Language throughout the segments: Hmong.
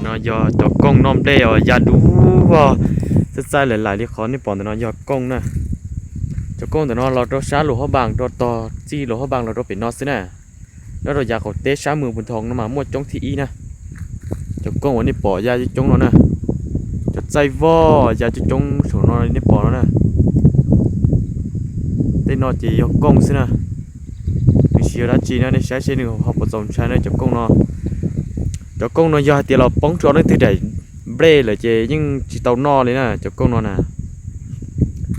No yog cov kooj noj nplej os, ya dub vog, txaij txaij laim laim li qhov nej pom ntawm no yog kooj na. Cov kooj ntawm no los rau sab Luas Hab Npas, rau tog txij Luas Hab Npas los rau pem no xwb na. Nyob rau yav qaum teb sab Moos Pus Thoo no mas muaj coob thib ib na. Cov kooj uas nej pom ya coob coob no na, cov txaij vog ya coob coob saum no nej pom no na. Tej no ces yog kooj xwb na, nws tsis yog dab tsi na, nej saib seb nws ho puas txaus ntshai na cov kooj no. Cov kooj no yog hais tias los poob rau leej twg daim nplej lawm ces yeej tsis tau noj li na cov kooj no na.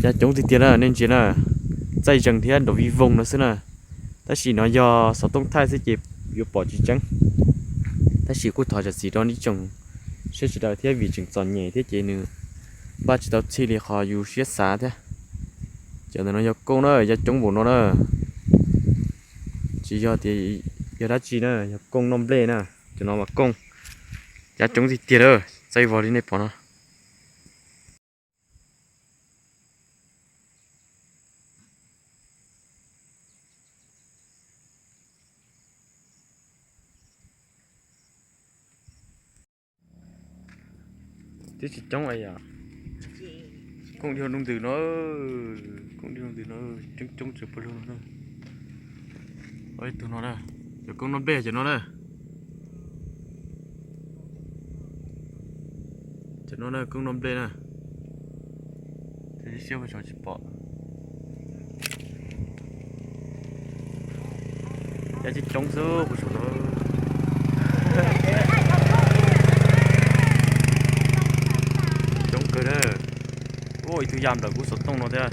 Ya coob tiag tiag na, nej ntsia na, txaij zeeg thiab nrov vij voog no xwb na. Tab sis no yog xov tooj thaij xwb ces yuav pom tsis tseeb. Tab sis kuj thov zam txim rau nej tsoom saib sawv daws thiab, vim tseem txom nyem thiab ces nws npaj tsis tau txhij li qhov yus siab xav thiab. Cov ntawm no yog kooj na, ya coob npaum no na. Tsis yog tias yog dab tsi na, yog kooj noj nplej na. Cov no mas kooj, ya coob tiag tiag na, txaij vog li nej pom no. Twb tsis coob yom. Kooj dhia lub ntws no, kooj dhia lub ntws no, coob coob tsis pub lug no. Ib tug no na, cov kooj noj nplej cov no na. Cov no na kooj noj nplej na. Siab ua tsis pom. Cov coob xwb kuv saum no. Coob kawg na. Ua ib tug ya nplawm kuv xov tooj no thiab.